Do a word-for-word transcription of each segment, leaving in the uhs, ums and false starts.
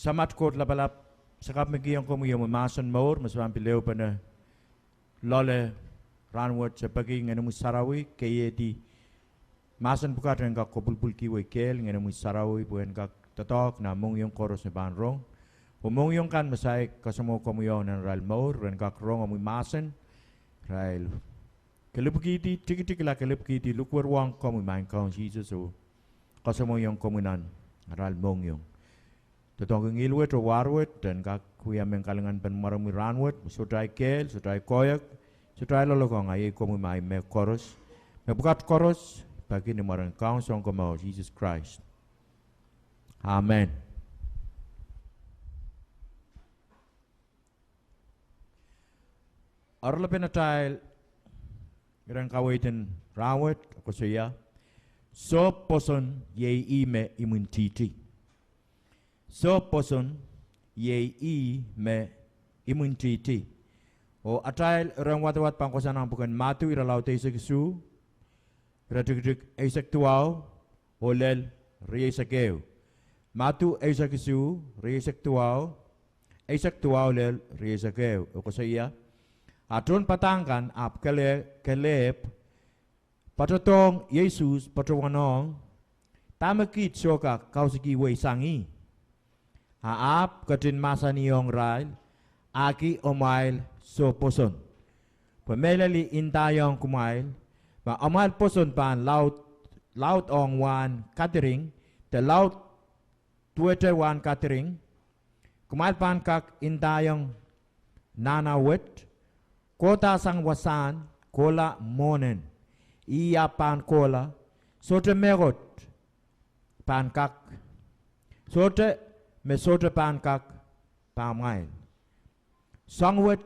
Samat Koht Lapalap, se kapingkihong komwi omwi mahsen mour me se pahn pil ehupene loale rahnwet. Se peki Ngenomwi Sarawi keiehdi mahsen pwukat en kak kopwulpwulkihwei kehl Ngenomwi Sarawi pwe en kak doadoahk nan mohngiong koaros me pahn rong. Oh mohngiong kan me saik kasamwo komwi ong nan arail mour, ren kak rong omwi mahsen, irail kelipwkihdi, tikitikla kelipwkihdi lukwerwong komwi, Maing Kaun Sises, oh kasamwoiong komwi nan arail mohngiong. Doadoahngki ngihl wet oh war wet en kak wia mehn kalinganpen mwaromwi rahnwet, sohte ahi kehl, sohte ahi koahiek, sohte ahi loalokong, a iei komwi me ahi mehkoaros, mepwukat koaros, peki ni mwaren Kaun Sounkomour Sises Krais. Amen. Oaralapen atail iren kaweid en rahnwet koasoia: Soh pwoson iei ih me imwintihti. Soh pwoson iei ih me imwintihti. Oh atail iren wadawad pahn kohsang nan pwuken Madiu irelaud eisek isuh, iretikitik eisek duwau oh lel rieisek ehu. Madiu eisek isuh, rieisek duwau, eisek duwau lel rieisek ehu. E koasoia: A tohnpadahk kan ahpw kele-, kelehpw patohdohng Sises, patohwanohng: Dahme kiht soh kak kausikihwei sang ih? A ahpw ketin mahsanihong irail: Ahki amwail soh pwoson. Pwe mehlel I ndaiong kumwail, ma amwail pwoson pahn laud, laud ong wahn kadiring, de laud duwehte wahn kadiring, kumwail pahn kak ndaiong nahna wet, Kohdahsang wasahn, kohla mwohnen, ih ahpw pahn kohla, sohte mehkot pahn kak, sohte me sohte pahn kak pahmwail. Soahng wet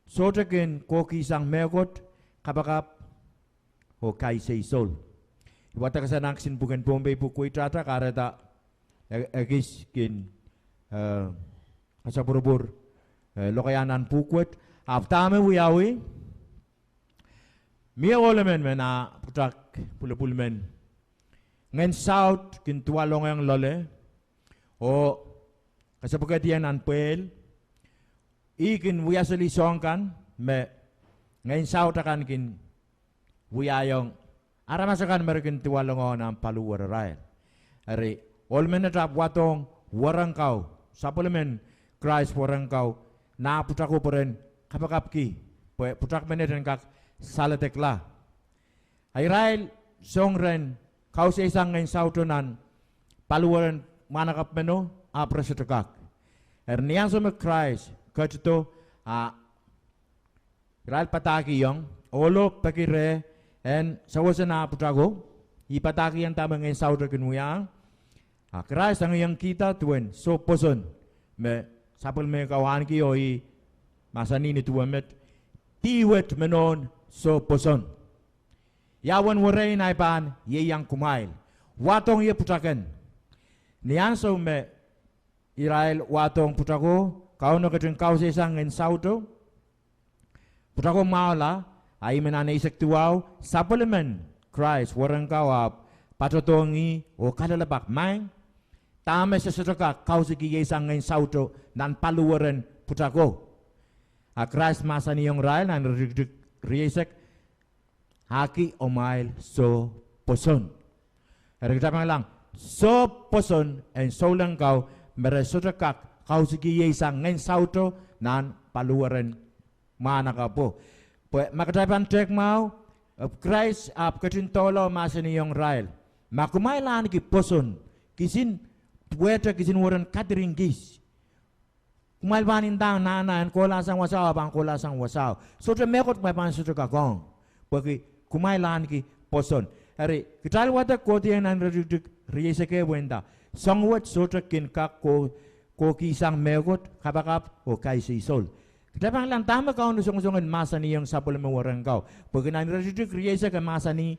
sohte kin kohkihsang mehkot, kapakap oh kaisihsol. I wadek sang nan kisin pwuken Pohnpei pwuhk weitahta, kahrehda e-, ekis kin, eh, kasapwurupwur, eh, lokaiahn nan pwuhk wet. Ahpw dahme wiawi? Mie ohl emen me nah pwutak pwulopwul men, ngehn saut kin duwalongehng loale, oh kesepwekedieng nan pwehl. Ih kin wiaseli soahng kan me ngehn saut akan kin wiahiong aramas akan me re kin duwalongohng nan paliwerarail. Eri, ohl menet ahpw wadohng werengkau, sapwellimen Krais werengkau, nah pwutako pwe ren kapakapki, pwe pwutak menet en kak saledekla. A irail song ren kausehsang ngehn sauto nan paliweren mwahnakapw meno, ahpw re sohte kak. Eri ni ansou me Krais ketido, a irail padahkihong, ohlo peki reh en sewese nah pwutako, ih padahkihong dahme ngehn sauto kin wiahiong. A Krais engiengkihda duwen soh pwoson me sapwellime kau ahneki, oh ih mahsanih ni duwe met: Dih wet me nohn soh pwoson. Ia uwen werein ei pahn ieiang kumwail? Wahdohng ie pwutaken. Ni ansou me irail wahdohng pwutako, Kauno ketin kausehsang ngehn sauto, pwutako mwahula, a ih me nan eisek duwau, sapwellimen Krais werengkau ahpw patohdohng ih oh kalelapak: Maing, dahme se sohte kak kausik ieisang ngehn sauto nan paliweren pwutako? A Krais mahsanihong irail nan iretikitik rieisek: Ahki amwail soh pwoson. Eri kitail pahn kilang, soh pwoson en souleng kau me re sohte kak kausik ieisang ngehn sauto nan paliweren mwahnakapwo. Pwe ma kitail pahn tehk mwahu, e, Krais ahpw ketin doula oh mahsanihong irail: Ma kumwail ahneki pwoson, kisin, duwehte kisin weren kadiring kis, kumwail pahn ndahng nahna en kohlahsang wasao, a pahn kohlahsang wasao. Sohte mehkot kumwail pahn sohte kak ong, pwehki kumwail ahneki pwoson. Eri kitail wadek kohdieng nan iretikitik rieisek ehu e nda, soahng wet sohte kin kak ko-, kohkihsang mehkot, kapakap oh kaisihsol. Kitail pahn kilang dahme Kauno songosong en mahsanihong sapwellime werengkau. Pwehki nan iretikitik rieisek e mahsanih,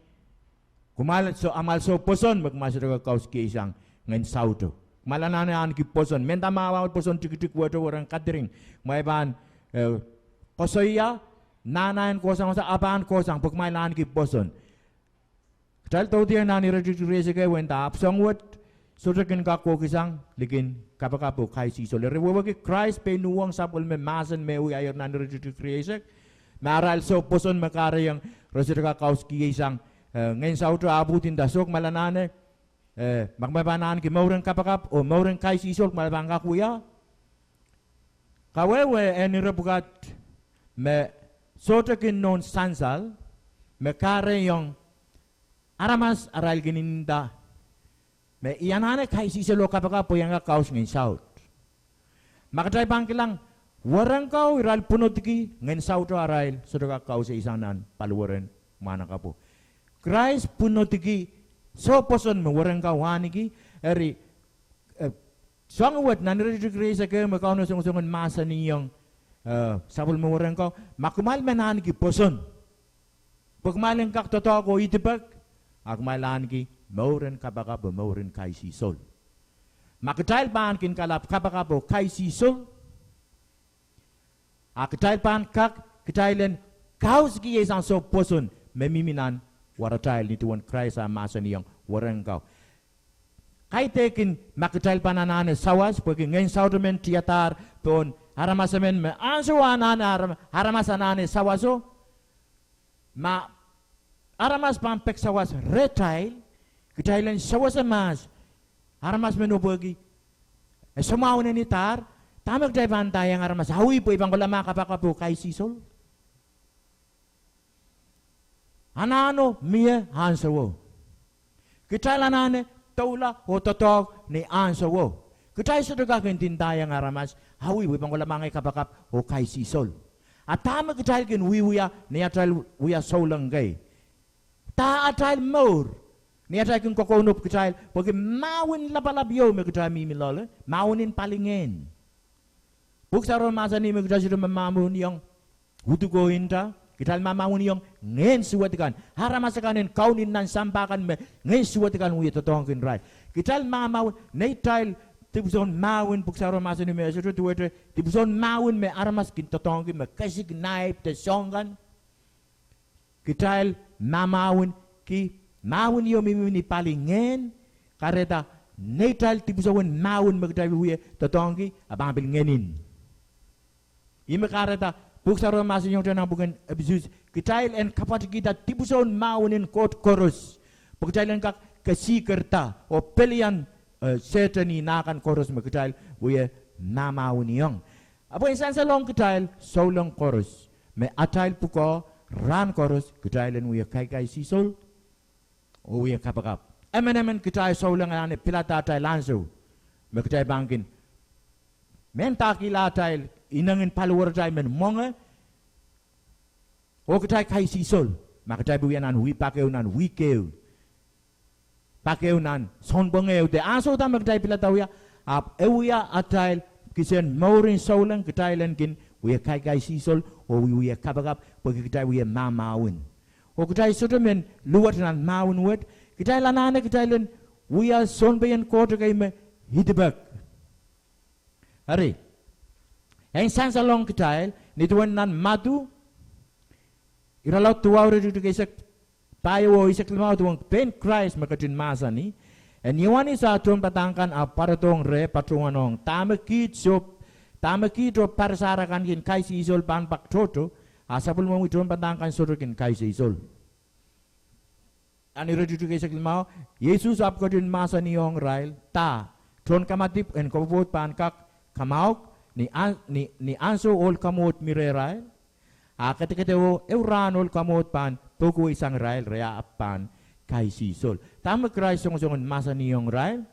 kumwail soh, amwail soh pwoson me kumwail sohte kak kausik ieisang ngehn sauto. Kumwail anahne ahneki pwoson. Mendahte ma amwail pwoson tikitik wehwehte weren kadiring, kumwail pahn, e, koasoia, nahna en kohsang wasao, a pahn kohsang, pwe kumwail ahneki pwoson. Kitail dohdieng nan iretikitik rieisek ehu e nda, ahpw soahng wet sohte kin kak kohkihsang likin kapakap oh kaisihsol. Eri wehwehki Krais pein uhwong sapwellime mahsen me wiahier nan iretikitik rieisek, me arail soh pwoson me kahrehiong re sohte kak kaus kihsang, eh, ngehn sauto. Ahpw e nda, soh, kumwail anahne, eh, ma kumwail pahn ahneki mouren kapakap oh mouren kaisihsol, kumwail pahn kak wia. Kawehwe en ire pwukat me sohte kin nohn sansal me kahrehiong aramas arail kin nda me I anahne kaisihsol oh kapakap pwe I en kak kaus ngehn saut. Ma kitail pahn kilang, wahnpoaron ko irail pwunodiki ngehn sauto arail sohte kak kaus eisang nan paliweren mwahnakapwo. Krais pwunodiki soh pwoson me wahnpoaron ko ahneki. Eri, eh, soahng wet nan iretikitik rieisek ehu me Kauno songosong en mahsanihong, eh, sapwellime wahnpoaron ko, ma kumwail men ahneki pwoson, pwe kumwail en kak doadoahk oh idipek, a kumwail ahneki mouren kapakap oh mouren kaisihsol. Ma kitail pahn kin kalap kapakap oh kaisihsol, a kitail pahn kak, kitail en kauskihsang soh pwoson me mihmi nan waratail, nin duwen Krais ah mahsanihong wahnpoaron ko. Kaidehkin ma kitail pahn anahne sawas, pwehki ngehn sauto men tiadahr pohn aramas emen me ansou anahne aram-, aramas anahne sawaso, ma aramas pahn pek sawas rehtail, kitail en sewese mahs, aramas men oh pwehki e soumwahu nenidahr, dahme kitail pahn ndaiong aramas? Awi, pwe I pahn kohla mah kapakap oh kaisihsol. Anahno mie ansouo. Kitail anahne doula oh doadoahk ni ansouo. Kitail sohte kak kin ndaiong aramas, awi, pwe I pahn kohla mah ngehi kapakap oh kaisihsol. A dahme kitail kin wiewia ni atail wia souleng kei? Dah atail mour ni atail kin kokounop kitail, pwehki mahwen lapalap ieu me kitail mihmi loale, mahwen en palingehn. Pwuhk Sarawio mahsanih me kitail sohte mamahweniong uduko nta, kitail mamahweniong ngehn suwed kan, aramas akan en kaunen nan sampah kan me ngehn suwed kan wie doadoahngkin irail. Kitail mamahwen, neitail dipwisoun mahwen, Pwuhk Sarawio mahsanih me e sohte duwehte dipwisoun mahwen me aramas kin doadoahngki me kesik, naip de soahng kan. Kitail mamahwenki mahwen ieu me mihmi ni palingehn, kahrehda neitail dipwisoun mahwen me kitail wie doadoahngki a pahn pil ngehnin. Ih me kahrehda Pwuhk Sarawio mahsanihong kitail nan pwuken Episos, kitail en kapwatkihda dipwisoun mahwen en Koht koaros, pwe kitail en kak kesikerda oh pelian, eh, Sehdan nah kan koaros me kitail wie mamahweniong. Ahpw e sansalohng kitail souleng koaros, me atail pwukoa rahn koaros kitail en wie kaikaisihsol oh wie kapakap. Emenemen kitail souleng anahne pilada atail ansou me kitail pahn kin mendahkihla atail inengin paliwaratail men mwenge, oh kitail kaisihsol ma kitail pil wia nan wihpak ehu, nan wihk ehu, pak ehu, nan sounpwong ehu de ansou da me kitail pilada wia. Ahpw e wia atail kisehn mour en souleng kitail en kin wie kaikaisihsol oh wie, wie kapakap pwehki kitail wie mamahwen. Oh kitail sohte men luwet nan mahwen wet. Kitail anahne kitail en wia sounpei en Koht ekei me idipek. Eri, e sansalohng kitail nin duwen nan Madiu irelaud duwau, iretikitik eisek pahieu oh eisek limau, duwen pein Krais me ketin mahsanih: En Ioanes ah tohnpadahk kan ahpw pwarodohng reh, patohwanohng, dahme kiht oh, dahme kiht oh parisahr akan kin kaisihsol pahn pak tohto, a sapwellimomwi tohnpadahk kan sohte kin kaisihsol? Nan iretikitik eisek limau, Sises ahpw ketin mahsanihong irail, Dah, tohnkamadipw en kopwopwoud pahn kak kamwahuki ni, ni ansou ohl kamwohd mi rehrail? A kedekedewe ehu rahn ohl kamwohd pahn pwukoahsang irail, re ahpw pahn kaisihsol. Dahme Krais songosong en mahsanihong irail?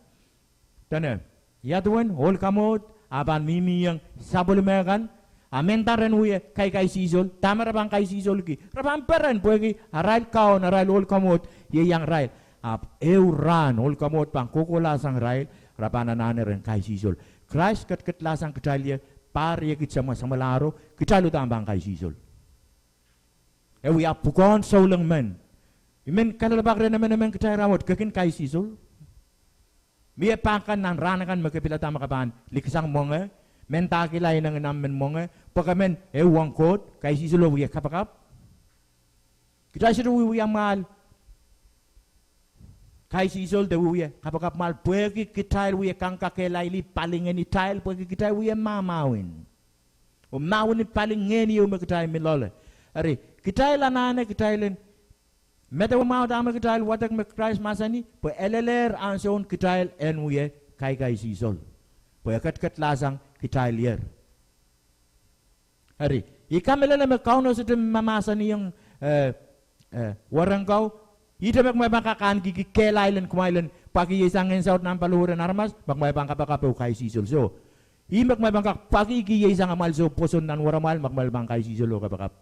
Dene, ia duwen ohl kamwohd a pahn mihmiong sapwellime kan, a mendahte ren wie kaikaisihsol, dahme re pahn kaisihsolki? Re pahn peren, pwehki arail kaun, arail ohl kamwohd ieiang irail. Ahpw ehu rahn ohl kamwohd pahn kohkohlahsang irail, re pahn anahne ren kaisihsol. Krais ketiketlahsang kitail ie, pahr riekid samwa samwalahro, kitail uhdahn pahn kaisihsol. E wia pwukoahn souleng men. I men kalelapak rehn emenemen kitail rahnwet: Ke kin kaisihsol? Mie pak kan nan rahn akan me ke pilada me ke pahn liksang mwenge, mendahkihla inengin ahmw men mwenge, pwe ke men ehuong Koht, kaisihsol oh wie kapakap? Kitail sohte wiewia mwahl kaisihsol de wie kapakap mwahl pwehki kitail wie kak kehlailih palingehn itail pwehki kitail wie mahmahwen. Oh mahwen palingehn ieu me kitail mi loale. Eri kitail anahne kitail en medewe mwahu dahme kitail wadek me Krais mahsanih pwe e lelehr ansoun kitail en wie kaikaisihsol. Pwe e ketiket lahsang kitail ier. Eri, I kamehlele me Kauno sohte mahmahsanihong, eh, eh, wahnpoaron ko, ihte me kumwail pahn kak ahneki kehlail en kumwail en pwakihsang ngehn saut nan paliwar en aramas, ma kumwail pahn kapakap oh kaisihsol. Soh, ih me kumwail pahn kak pwakihsang amwail soh pwoson nan waramwail, ma kumwail pahn kaisihsol oh kapakap.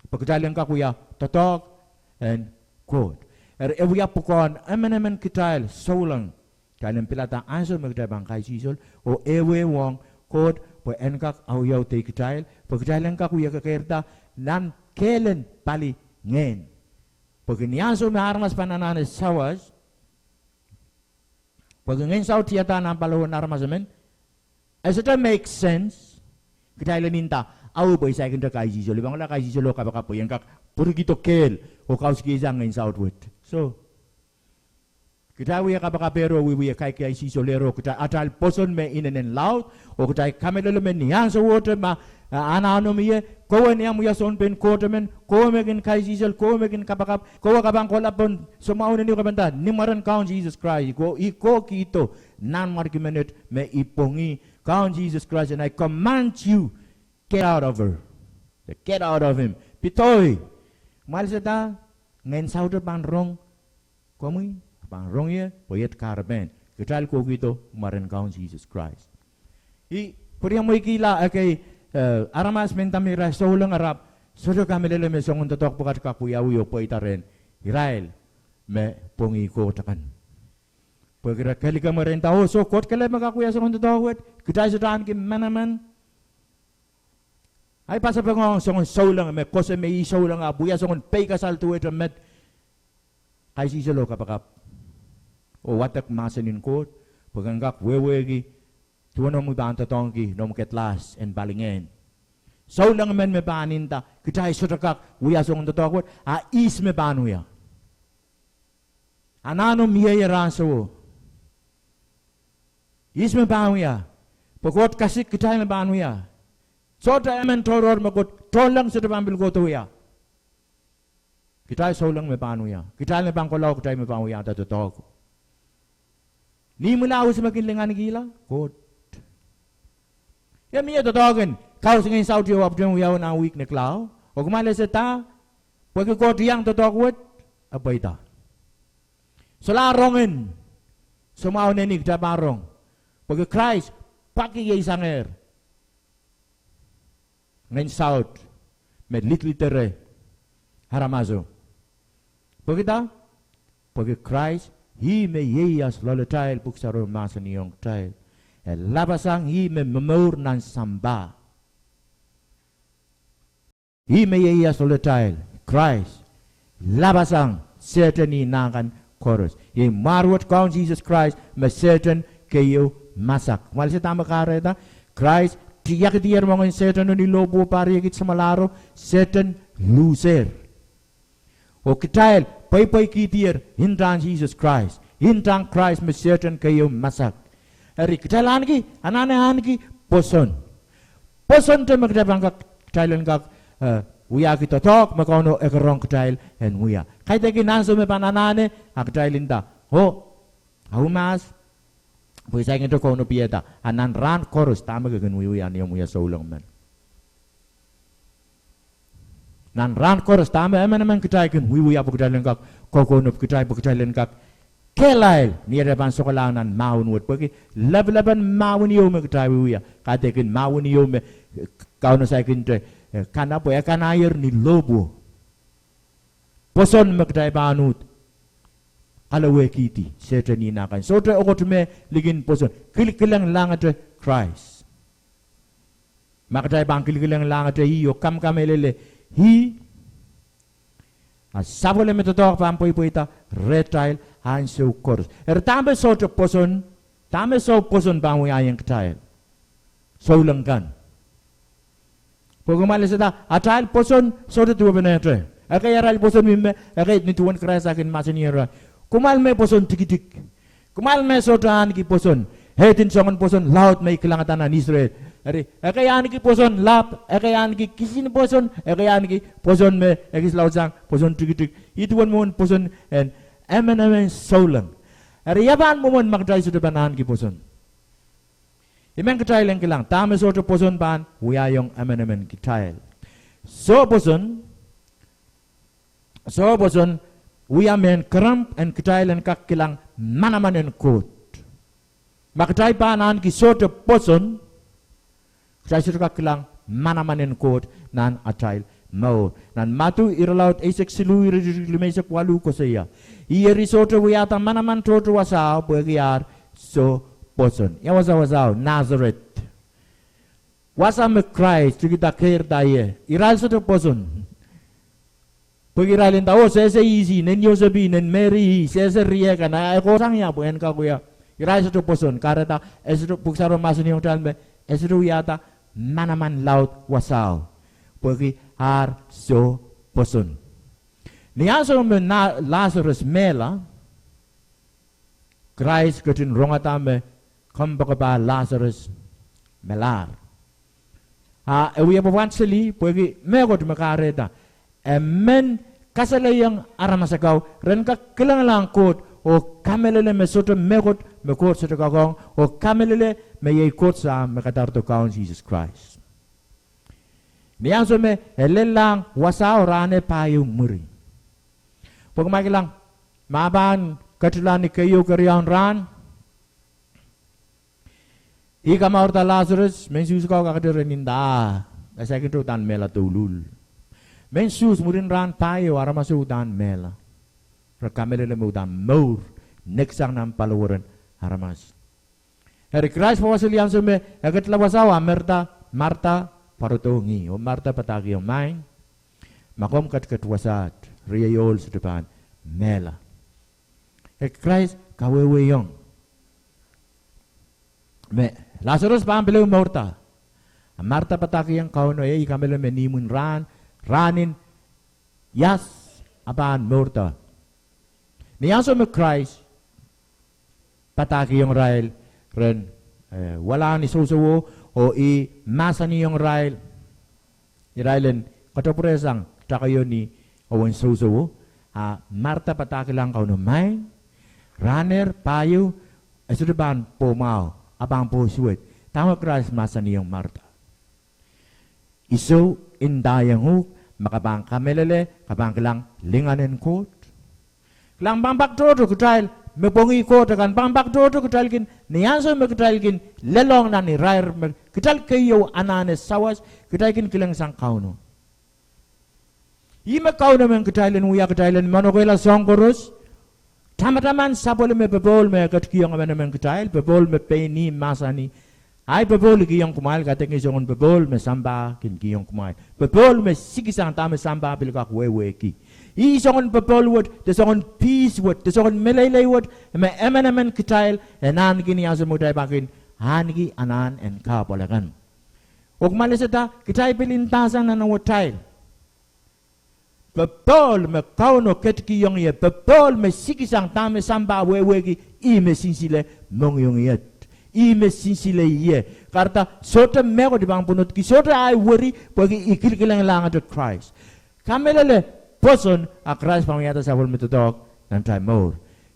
Pwe kitail en kak wia doadoahk en Koht. Eri e wia pwukoahn emenemen kitail souleng. Kitail en pilada ansou me kitail pahn kaisihsol, oh ehuehu ong Koht pwe en kak awiawi de kitail, pwe kitail en kak wie kekeirda nan kehlen palingehn. Pwehki ni ansou me aramas pahn anahne sawas, pwehki ngehn saut tiada nan paliwar en aramas emen, e sohte make sense kitail en nda, ahi pwe I saikinte kaisihsol, I pahn kohla kaisihsol oh kapakap pwe I en kak pwurkihdo kehl oh kauskihsang ngehn saut wet. Soh, kitail wie kapakapero, wie wie kaikaisihsolero, kitail atail pwoson me inenen laud, oh kitail kamehlele me ni ansowohte ma, eh, anahne mie, kowe ni omw wia sounpein Koht emen, kowe me kin kaisihsol, kowe me kin kapakap, kowe ke pahn kohla pohn soumwahu en ih, ke pahn nda, ni mwaren Kaun Sises Krais, I ko, I kohkihdo nanmwarki menet me I pwongih Kaun Sises Krais, and I command you, get out of her. Get out of him. Pedoi. Kumwail sehda, ngehn saute pahn rong komwi, pahn rong ie, pwe iet kahrepen. Kitail kohkihdo mwaren Kaun Sises Krais. I pwuriamweikihla ekei, eh, aramas me nda me irail souleng, ahpw sohte kamehlele me soangen doadoahk pwukat kak wiawi oh pweida rehn irail me pwongih Koht akan. Pwehki re kelikamwe, re nda, oh, soh, Koht kelehpw me kak wia soangen doadoahk wet, kitail sohte ahneki manaman. Ahi pasapeng ong soangen souleng me koasoia me ih souleng ahpw wia soangen peikasal duwehte met, kaisihsol oh kapakap oh wadek mahsen en Koht, pwe ke en kak wehwehki duwen omwi pahn doadoahngki noumw kedlahs en palingehn. Souleng men me pahn nda kitail sohte kak wia soangen doadoahk wet, a ihs me pahn wia? Anahn omw ieier ansowo. Ihs me pahn wia? Pwe Koht kasik kitail me pahn wia. Sohte emen tohrohr me Koht tohnleng sohte pahn pil kohdo wia. Kitail souleng me pahn wia. Kitail me pahn kohla, kitail me pahn wiahda doadoahk. Ni imwila ihs me kin lingankihla? Koht. Ia mie doadoahk en kausik ngehn saut ieu ahpwtehn wiawi nan wihk nekilaho? Oh kumwail esehda, pwehki Koht iang doadoahk wet, e pweida. Solahr rong en soumwahu en ih, kitail pahn rong, pwehki Krais pwakihsangehr ngehn saut me lidlidere aramaso. Pwehkida? Pwehki Krais, ih me ieias loalatail, pwuhk sarawio mahsanihong kitail, e lapasang ih me momour nan sampah. Ih me ieias loalatail, Krais, lapasang Sehdan oh nah kan koaros. Iei mwahr wet Kaun Sises Krais me Sehdan keieu masak. Kumwail esehda me kahrehda, Krais tiakidier moangen Sehdan oh ni lohpwuo, pahr riekid samwalahro, Sehdan lusehr. Oh kitail pweipweikihdier ntahn Sises Krais, ntahn Krais me Sehdan keieu masak. Eri kitail ahneki, anahne ahneki pwoson. Pwosonte me kitail pahn kak, kitail en kak, eh, wiahki doadoahk me Kauno ekerong kitail en wia. Kaidehkin ansou me pahn anahne, a kitail nda, oh, ahu mahs, pwe I saikinte kaunopada. A nan rahn koaros dahme ke kin wiewia ni omw wia souleng men? Nan rahn koaros dahme emenemen kitail kin wiewia pwe kitail en kak kokounop kitail, pwe kitail en kak kehlail ni atail pahn sokala nan mahwen wet? Pwehki lapalapen mahwen ieu me kitail wiewia, kaidehkin mahwen ieu me, eh, Kauno saikinte, eh, kana pwe e kanaier ni lohpwuo. Pwoson me kitail pahn uhd kalowehkihdi Sehdan oh nah kan. Sohte okot me likin pwoson. Kilikilenglahngete Krais. Ma kitail pahn kilikilenglahngete ih oh kamkamehlele ih, a sapwellime doadoahk pahn pweipweida rehtail ansou koaros. Eri dahme sohte pwoson, dahme soh pwoson pahn wiahiong kitail souleng kan? Pwe kumwail esehda, atail pwoson sohte duwepenehte. Ekei arail pwoson me, me, ekei ni duwen Krais a kin mahsanihong ira, kumwail me pwoson tikitik. Kumwail me sohte ahneki pwoson. Ehdin soangen pwoson laud me I kilangada nan Israel. Eri, ekei ahneki pwoson lap, ekei ahneki kisin pwoson, ekei ahneki pwoson me ekis laudsang, pwoson tikitik. Ih duwen mwohn pwoson en emenemen souleng. Eri, ia pahn mwomwen ma kitail sohte pahn ahneki pwoson? I men kitail en kilang, dahme sohte pwoson pahn wiahiong emenemen kitail. Soh pwoson, soh pwoson wia mehn keramp en kitail en kak kilang manaman en Koht. Ma kitail pahn ahneki sohte pwoson, kitail sohte kak kilang manaman en Koht nan atail mour. Nan Madiu irelaud eisek siluh, iretikitik limeisek waluh koasoia, Ih eri sohte wiahda manaman tohto wasao pwehki ar soh pwoson. Ia wasa wasao? Nasaret. Wasa me Krais tikida keirda ie, irail sohte pwoson. Pwehki irail nda, oh, sehse ih, nen Sosep ih, nen Meri ih, sehse riehkan, e kohsang ia pwe en kak wia? Irail sohte pwoson, kahrehda e sohte, Pwuhk Sarawi mahsanihong kitail me e sohte wiahda manaman laud wasao pwehki ar soh pwoson. Ni ansou me Laseres mehla, Krais ketin rongada me kompoakepah Laseres melahr. A e wia pwapwand seli pwehki mehkot me kahrehda e men kasalehiong aramas akan ren kak kilenglahng Koht oh kamehlele me sohte mehkot me Koht sohte kak ong, oh kamehlele me iei Koht Sahm me kadarodo Kaun Sises Krais. Ni ansou me e lellahng wasao, rahn ehu, pahieu, mwuri. Pwe kumwail kilang, ma pahn ketila ni keieu keriaun rahn, ih kamourda Laseres, mehn Suhs kau kakete ren nda, ah, e saikinte uhdahn mehla douluhl. Mehn Suhs mwurin rahn pahieu aramaso uhdahn mehla. Re kamehlele me uhdahn mour neksang nan paliwaren aramas. Eri Krais pwawaseli ansou me e ketila wasao a Martha, Martha pwarodohng ih, oh Martha padahkihong, Maing, ma komw ketiket wasaht, riei ohl sohte pahn mehla. E Krais kawehwehiong me Laseres pahn pil mourda. A Martha padahkihong Kauno, eh, I kamehlele me ni imwin rahn, rahn en ias a pahn mourda. Ni ansou me Krais padahkihong irail ren, eh, walahn ni sousouwo, oh ih mahsanihong irail, irail en katopwurehsang takeio ni owen sousouwo, a Martha padahkilahng Kauno, Maing, rahnehr pahieu, e sohte pahn pwohmwahu, a pahn pwohsuwed. Dahme Krais mahsanihong Martha? I sou ndaiong uhk, ma ke pahn kamehlele, ke pahn kilang lingan en Koht. Kilang, pahn pak tohto kitail me pwongih Koht akan, pahn pak tohto kitail kin, ni ansou me kitail kin lelohng nan irair me kitail keieu anahne sawas, kitail kin kilengsang Kauno. Ihme Kauno men kitail en wia kitail en manokehla soahng koaros. Tamataman sapwellime popohl me ketikihong emenemen kitail, popohl me pein ih mahsanih, Ahi popohl I kihong kumwail, kaidehkin soangen popohl me sampah kin kihong kumwail. Popohl me sikisang dahme sampah pil kak wehwehki. Ih soangen popohl wet, de soangen peace wet, de soangen meleilei wet me emenemen kitail en ahneki ni ansou me kitail pahn kin ahneki anahn en kahpwal akan. Oh kumwail esehda, kitail pil ndahsang nan atail popohl me Kauno ketikihong ie, popohl me sikisang dahme sampah wehwehki, ih me sinsile mohngiongiet. Ih me sinsile ie. Kahrehda sohte mehkot I pahn pwunodki, sohte ahi weri, pwehki I kilkilenglahngete Krais. Kamehlele pwoson, a Krais pahn wiahda sapwellime doadoahk nan atail mour.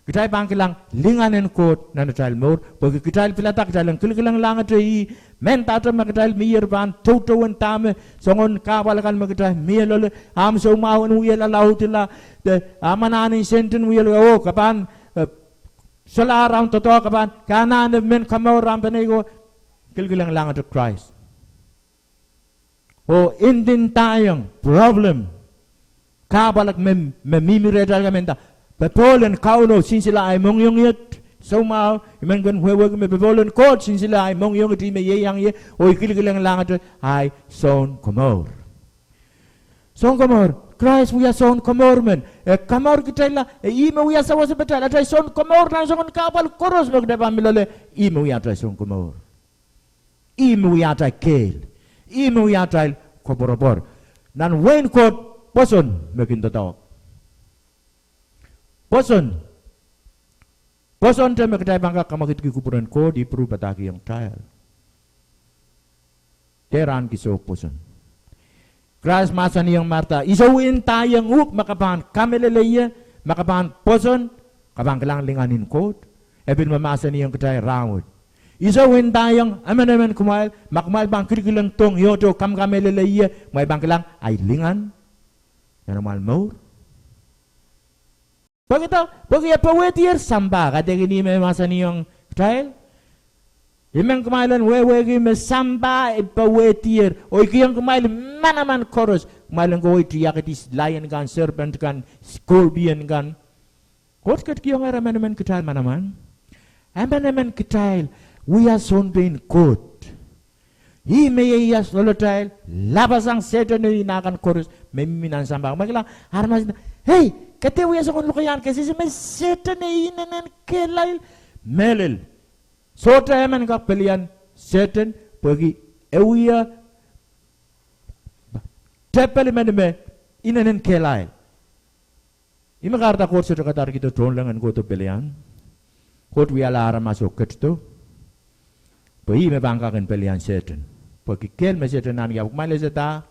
Kitail pahn kilang lingan en Koht nan atail mour, pwehki kitail pilada kitail en kilkilenglahngete ih, mendahte ma kitail mier pahn toutouen dahme soangen kahpwal akan me kitail mie loale, ahmw soumwahu en wie lalaudila, de ahmw anahn en sendin wie loale, oh, ke pahn, eh, solahr ahmw doadoahk, ke pahn, ke anahne men komour ahmw peneinei ko, kilkilenglahngete Krais. Oh ndindaiong problem, kahpwal akan me, me mihmi rehtail kan, menda popohl en Kauno sinsile ahi mohngiongiet. Soumwahu I men kin wehwehki me popohl en Koht sinsile ahi mohngiongiet, ih me ieiang ie, oh I kilkilenglahngete ahi Sounkomour. Sounkomour, Krais wia Sounkomour men, e komour kitailla, e ih me wia sawaspatail, atail Sounkomour nan soangen kahpwal koaros me kitail pahn mi loale, ih me wia atail Sounkomour. Ih me wia atail kehl. Ih me wia atail koapworopwor. Nan wehin Koht, Pwoson me kin doadoahk. Pwoson. Pwosonte me kitail pahn kak kamwakidki kupwuren Koht, Ipru padahkihong kitail. Dehr ahneki soh pwoson. Krais mahsanihong Marda, I soh ndahiong uhk me ke pahn kamehlele ie, me ke pahn pwoson, ke pahn kilang lingan en Koht. E pil me mahsanihong kitail rahnwet. I soh ndahiong emenemen kumwail, ma kumwail pahn kilkilengdohng iohto, kamkamehlele ie, kumwail pahn kilang ahi lingan nan amwail mour. Pwekida, pwehki e powehdier sampah, kaidehkin ih me mahsanihong kitail. I men kumwail en wehwehki me sampah e powehdier, oh I kihong kumwail manaman koaros, kumwail en kohwei tiahkidi lion kan, serpent kan, scorpion kan. Koht ketikihongehr emenemen kitail manaman. Emenemen kitail wia sounpein Koht. Ih me ieias loalatail, lapasang Sehdan oh nah kan koaros me mihmi nan sampah. Kumwail kilang, aramas, hei, ke dehr wia soangen lokaiahn kesises me Sehdan e inenen kehlail? Mehlel. Sohte emen kak pelian Sehdan, pwehki e wia tepel men me inenen kehlail. Ih me kahrehda Koht sohte kadarkihdo tohnleng en kohdo pelian. Koht wiahla aramas oh ketido, pwe ih me pahn kak en pelian Sehdan. Pwehki kehl me Sehdan ahneki, ahpw kumwail esehda,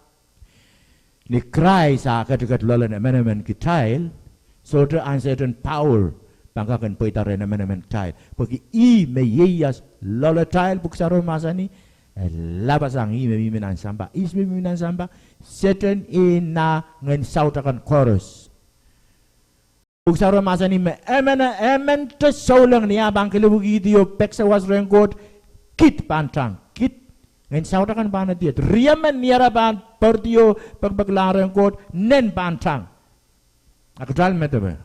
ni Krais ah ketiket loalen emenemen kitail, sohte ahn Sehdan power pahn kak en pweida rehn emenemen kitail. Pwehki ih me ieias loalatail, Pwuhk Sarawi mahsanih, e lapasang ih me mihmi nan sampah. Ihs me mihmi nan sampah? Sehdan, nah, ngehn saut akan koaros. Pwuhk Sarawi mahsanih me emen, emente souleng ni ah pahn kelehpwikihdi oh peksawas rehn Koht, kid pahn tang, kid. Ngehn saut akan pahn idied. Riemen ni ara pahn poaridi oh pekipekilahng rehn Koht, nen pahn tang. A kitail medewe,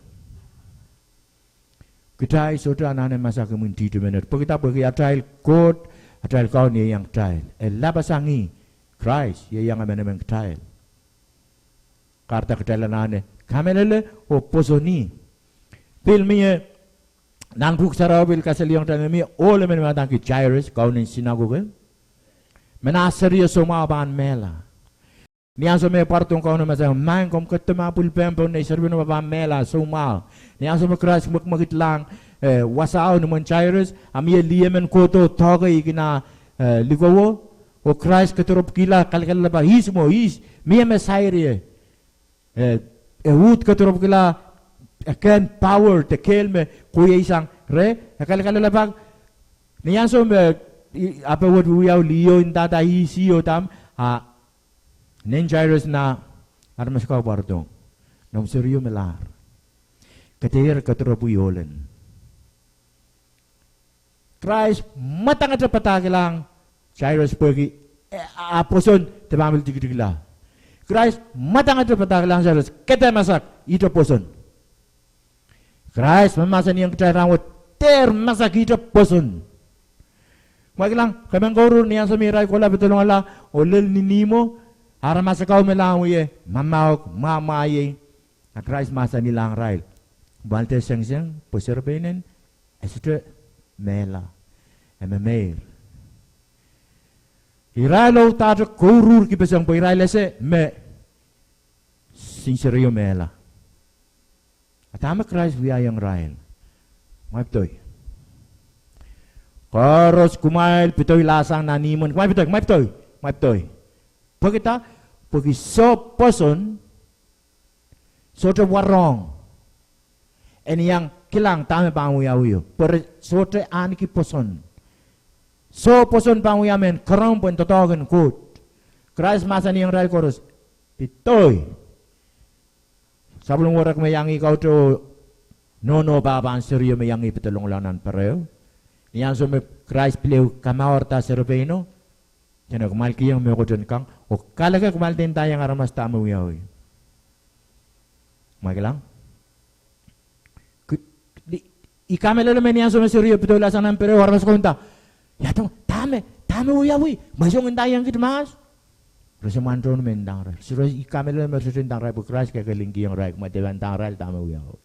kitail sohte anahne masak imwintihti menet. Pwekida? Pwehki atail Koht, atail Kaun ieiang kitail. E lapasang ih, Krais, ieiang emenemen kitail. Kahrehda kitail anahne kamehlele oh pwoson ih. Pil mie nan Pwuhk Sarawi pil kasalehiong kitail me mie ohl emen me adaneki Jairus, kaunen sinakoke, me nah serio soumwahu pahn mehla. Ni ansou me pwarodohng Kauno, mahsanih, Maing, komw ketido ma pwil pehmw pohn nei serepeino, ma pahn mehla soumwahu. Ni ansou me Krais mwekimwekidlahng, eh, wasao ni imwen Jairus, a mie lih emen kohdo doahke ih kin ah, eh, likowo, oh Krais kediropwkihla, kalkalelapak, Ihs mwo, ihs? Mie me sair ie. Eh, e uhd kediropwkihla, e kehn power de kehl me kohieisang reh, e kalkalelapak. Ni ansou me, i, ape wet wiawi, liho ndahda, ihs ih oh dahme, a nein Jairus nah aramas kau pwarodohng, Noumw serio melahr. Ke dehr kediropwi ohlen. Krais mwadangete padahkilahng Jairus pwehki, eh, ah pwoson de pahn pil tikitikla. Krais mwadangete padahkilahng Jairus, ke dehr masak, ihte pwoson. Krais me mahsanihong kitail rahnwet, dehr masak, ihte pwoson. Kumwail kilang, kemengkouruhr ni ansou me irail kohla pedolongala oh lel ni ihmwo, aramas kau me lahng wie mamauk, mwamwaiei. A Krais mahsanilahng irail, Kumwail dehr sengiseng pwe serepeinen e sohte mehla, e memeir. Irail uhdahte kouruhr kipeseng pwe irail ese me sin serio mehla. A dahme Krais wiahiong irail? Kumwail pedoi. Koaros kumwail pedoilahsang nan ihmwen. Kumwail pedoi, kumwail pedoi, kumwail pedoi. Pwekida? Pwehki soh pwoson sohte warohng en iang kilang dahme pahn wiawio, pwe re sohte ahneki pwoson. Soh pwoson pahn wia mehn kerempw en doadoahk en Koht. Krais mahsanihong irail koaros, pedoi. Sapwellime werek me iang ih kauto, nohno pahpa en serio me iang ih pedolongala nan pereo. Ni ansou me Krais pil ehu kamaurda serepeino, dene kumwail kihong mehkot en kang oh kaleke, kumwail dehr ndaiong aramas dahme wiawi. Kumwail kilang? I kamehlele me ni ansou me serio pedoilahsang nan pereo, aramas kau nda, Ia, dahme, dahme wiawi? Mwein song ndaiong kit mahs. Re sohte mwahn tohn me ndahng irail. Sire, I kamehlele me re sohte ndahng irail pwe Krais kekehlingkihong irail, kumwail dehr pahn ndahng irail dahme wiawi.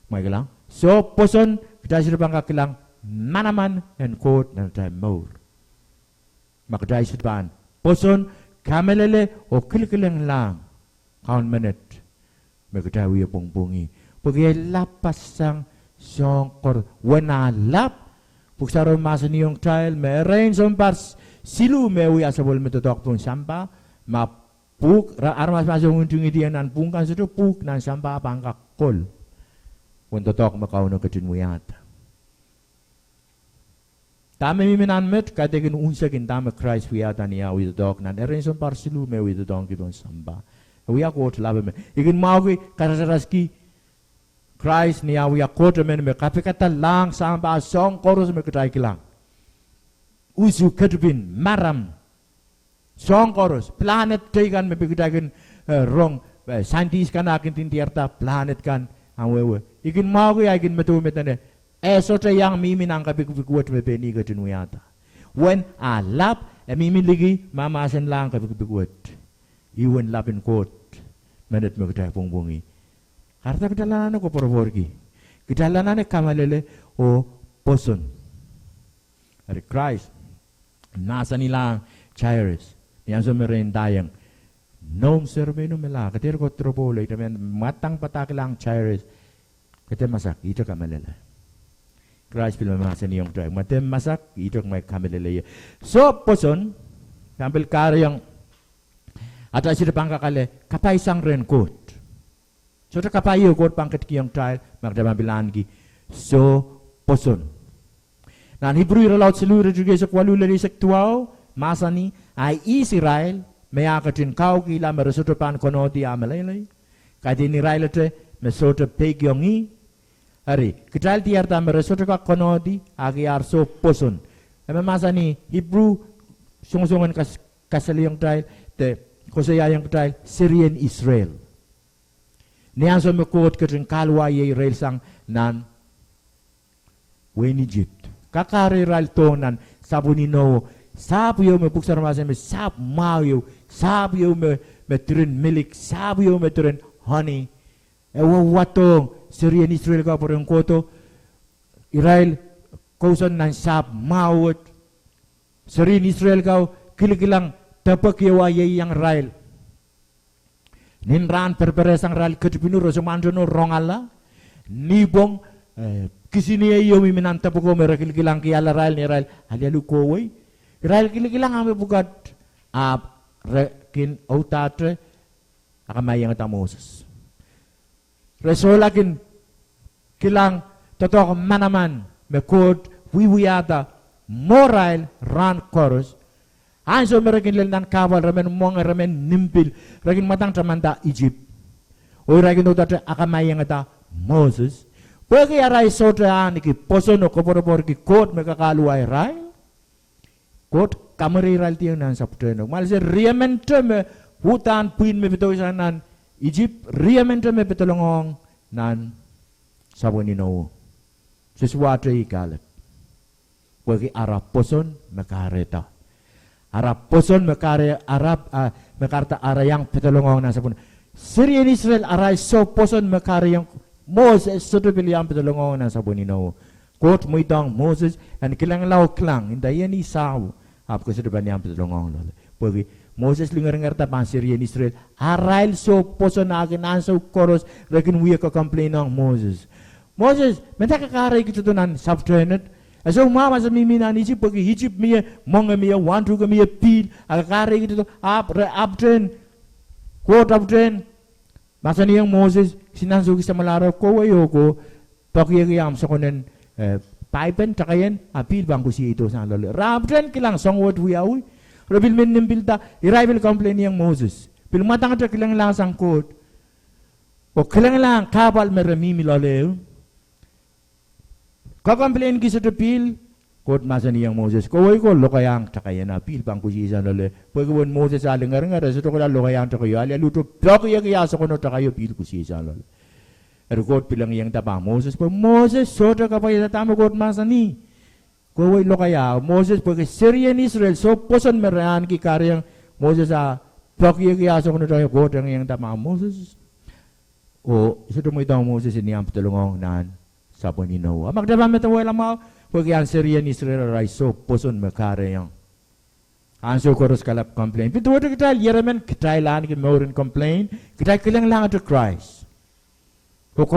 Kumwail kilang? Soh pwoson, kitail sohte pahn kak kilang manaman en Koht nan atail mour. Ma kitail sohte pahn pwoson, kamehlele oh kilkilenglahng Kaun menet me kitail wie pwongpwongih. Pwehki e lapasang soahng koaros. Uwen ah lap, Pwuhk Sarawi mahsanihong kitail me erein sounpar s-, siluh me wia sapwellime doadoahk pohn sampah, ma pwuhk, ra-, aramas mahs ong ntingihdi nan pwuhk kan sohte pwuhk nan sampah pahn kak kol. Uwen doadoahk me Kauno ketin wiahda. Dahme mihmi nan met, kaidehkin unsek en dahme Krais wiahda ni ah wie doadoahk nan erein sounpar siluh me wie doadoahngki pohn sampah. E wia Koht lapemen. I kin mwahuki, karasaraski Krais ni ah wia Koht emen me kapikada lahng sampah soahng koaros me kitail kilang. Usu, ketipin, maram, soahng koaros, planet teikan me pil kitail kin, eh, rong, eh, scientist kan ah kin diarada planet kan, ah wehwe. I kin mwahuki, ah I kin medewe me dene, e sohte iang mihmi nan kepikipik wet me pein ih ketin wiahda. Uwen ah lap, e mihmi liki mahmahsen lahng kepikipik wet. Ih uwen lapin Koht menet me kitail pwongpwongih. Kahrehda kitail anahne koapworopworki. Kitail anahne kamehlele oh pwoson. Eri Krais mahsanihla Jairus, ni ansou me re ndaiong, noumw serepeino me la, ke dehr kohdo popohl, ihte men mwadang padahkilahng Jairus, ke dehr masak, ihte kamehlele. Krais pil mahsanihong kitail, ma dehr masak, ihte kumwail kamehlele ie. Soh pwoson, nan pil kahrehiong atail sohte pahn kak ale kapaisang rehn Koht. Sohte kapai ieu Koht pahn ketikihong kitail ma kitail pahn pil ahneki soh pwoson. Nan Ipru irelaud siluh, iretikitik eisek waluh lel eisek duwau, mahsanih, a ihs irail me e ketin kaukihla me re sohte pahn konohdi ah meleilei? Kaidehn irail ete me sohte peikiong ih. Eri, kitail diarada me re sohte kak konohdi, ahki ar soh pwoson. E mahsanih Ipru, songosongen kas-, kasalehiong kitail, de koasoiaiong kitail, serien Israel. Ni ansou me Koht ketin kahluwa ie irail sang nan wehin Isip, kakahrehirail dohng nan sapwen inowo, sahpw ieu me Pwuhk Sarawi mahsanih me sahpw mwahu ieu, sahpw ieu me, me diren milik, sahpw ieu me diren honey. E wahdohng serien Israel ka pwe ren kohdo, irail kousoan nan sahpw mwahu wet. Serien Israel ka kilikilang depwek ieu ah ieiang irail. Nin rahn perepere sang irail ketipin, re sohte mwanteno rongala. Nipwong, eh, kisiniei ieu mihmi nan depweko me re kilikilang kiala irail ni irail alialu kohwei. Irail kilikilang ahmw pwukat, ahpw re kin uhdahte akamaiengada Moses. Re solahr kin kilang doadoahk manaman me Koht wiewiahda mwohrail rahn koaros. Ansou me re kin lel nan kahpwal, re men mwenge, re men nim pil, re kin mwadang tamanda Isip. Oh irail kin uhdahte akamaiengada Moses. Pwehki arail sohte ahneki pwoson oh koapworopworki Koht me kakahluwa irail, Koht kamwereiraildiong nan sapwtehno. Kumwail ese riemente me uhdahn pwihn me pedoisang nan Isip, riemente me pedolongohng nan sapwen inowo. Sosua tei Kalep. Pwehki ara pwoson me kahrehda. Ara pwoson me kahre-, ara, ah, me kahrehda ara iang pedolongohng nan sapwen. Serien Israel arail soh pwoson me kahrehiong Moses sohte pil iang pedolongohng nan sapwen inowo. Koht mweidohng Moses en kilangla oh kilang, nda ih ni sahpwo, ahpw ke sohte pahn iang pedolongohng loale. Pwehki Moses lingeringerda pahn serien Israel arail soh pwoson, ahki nan ansou koaros re kin wie complain ong Moses. Moses, mendahte ke kahrehiong kitail nan sapwtehnet? E soumwahu ma se mihmi nan Isip, pwehki Isip mie mwenge, mie wahntuhke, mie pihl, a ke kahrehiong kitail, ahpw re apwtehn, Koht apwtehn mahsanihong Moses, kisin ansou ki samwalahro, kohwei oh ko, poakieki ahmw sokohnen, eh, paipen, takaien, a pihl pahn koasoiasang loale. Re apwtehn kilang soahng wet wiawi, re pil men nim pilda, irail pil complain-iong Moses. Pil mwadangete kilanglahsang Koht. Oh kilanglahng kahpwal me re mihmi loale. Ke complain-ki sohte pihl, Koht mahsanihong Moses, kohwei ko lokaiahng takaien a pihl pahn koasoiasang loale. Pwehki uwen Moses a lingeringer, e sohte kohla lokaiahng takaio, a lialuhte poakieki ah sokohno takaio, pihl koasoiasang loale. Eri Koht pil engiengda pahn Moses, pwe Moses sohte kapwaiada dahme Koht mahsanih. Kohwei lokaia, Moses, pwehki serien Israel soh pwoson me re ahneki kahrehiong Moses a poakieki ah sokohno takaio, Koht engiengda pahn Moses. Oh sohte mweidohng Moses en iang pedolongohng nan sapwen inowo. A ma kitail pahn medewehla mwahu, pwehki ahn serien Israel arail soh pwoson me kahrehiong Ansou koaros kalapw complain. Pil duwehte kitail, ieremen kitail ahneki mour en complain, kitail kilenglahngete Krais.